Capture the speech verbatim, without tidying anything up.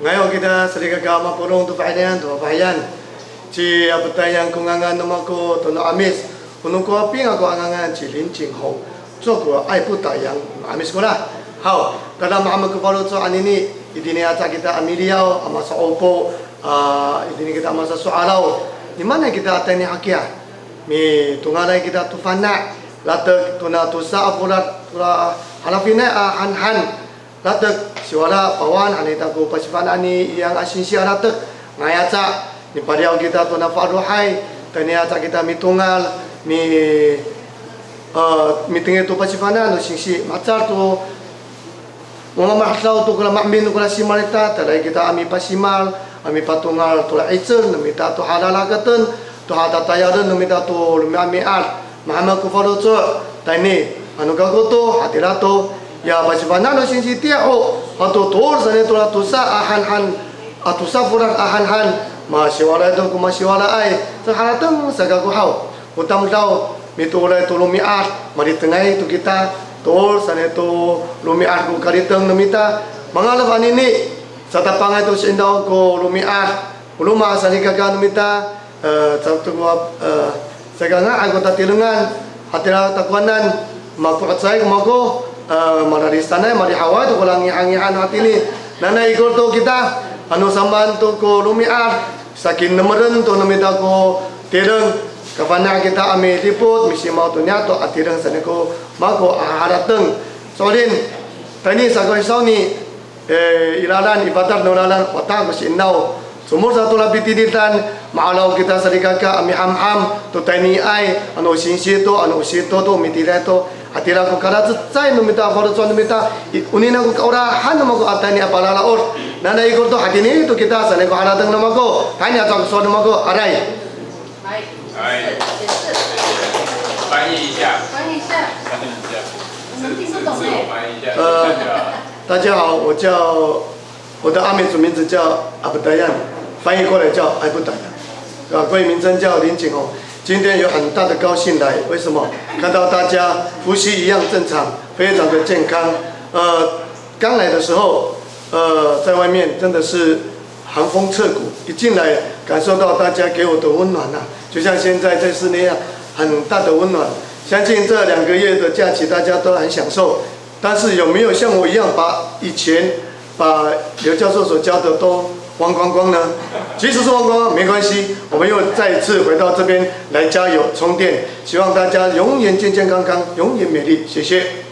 Ngayaw kita salikaka mapolong to fa'idayan to fafahiyan. Ci Apetayan ko ngangan no mako to no 'Amis. O no Kowaping ako a ngangan ci Lin Cing Hong. Cok ko ay Petayang no 'Amis kora. Haw, tada mahemek ko faloco' anini, itini aca kita a miliyaw, a masa'opo, a, itini kita a masaso'araw. Nimaanay kita a tayni hakiya? Mitongalay kita to fana', latek tona tosa a folad, tora halafinay a hanhan. Latek, siwala, pawan, han ita ko pasifana'an ni Iyang a singsi a latek, nga'ay aca, nipaliyaw kita tona fa'elohay, tayni aca kita mitongal, mi, e, mitengil to pasifana'an no singsi, macal to, mamamahedaw to kora maemin no kora simal ita, tayra kita a mipasimal, a mipatongal tora 'icel no mita to halalakaten, to hatatayalen no mita to romi'ami'ad, mahemek ko faloco', tayni, ano kako to, hatira to, ya pasifana'an no singsi itiya ho, ato toor sanay tora tosa a hanhan, a tosa folad a hanhan, masiwalaay to ko masiwalaay, sa harateng sa kako haw. O tamdaw, mitooray to romi'ad, malitengay to kita, toor sanay to romi'ad ko kaliteng no mita, mangalef anini, satapangay to si'enaw ko romi'ad, o roma salikaka no mita, e, caay to ko, e, saka nga'ay ko tatirengan, hatira takowanan, mako'ecay ko mako, e, malalisanay, malihaway to ko langihangihan hatini. Nanay ikor to kita, ano samaan to ko romi'ad, sakinemeren to no mita ko tireng, kafana' kita a midipot, misimaw to niya to a tireng sanay ko mako a harateng. So'elin, tayni sa ko i sawni, e, i lalan, i patar no lalan, wata ko si'enaw. Somowal sato a pitilidan, ma'araw kita salikaka a mihamham to tayniay, ano singsi to, ano sito to, mitiliday to. Hatira ko kalacecay no mita, faloco' no mita, i, onini ko kaolahan no mako a tayni a palalaod. Nanay ikor to hatini to kita, sanay ko harateng no mako, tayni a caksol no mako, aray. 哎，解释，解释。翻译一下。翻译一下。翻译一下。我们听不懂哎。自我翻译一下。呃，大家好，我叫，我的阿美族名字叫阿布达亚，翻译过来叫艾布达亚，啊，国语名称叫林景宏。今天有很大的高兴来，为什么？看到大家呼吸一样正常，非常的健康。呃，刚来的时候，呃，在外面真的是寒风彻骨，一进来感受到大家给我的温暖啊，就像现在在室内一样，很大的温暖。相信这两个月的假期大家都很享受，但是有没有像我一样把以前把刘教授所教的都忘光光呢？即使是忘光光没关系，我们又再次回到这边来加油充电。希望大家永远健健康康，永远美丽。谢谢。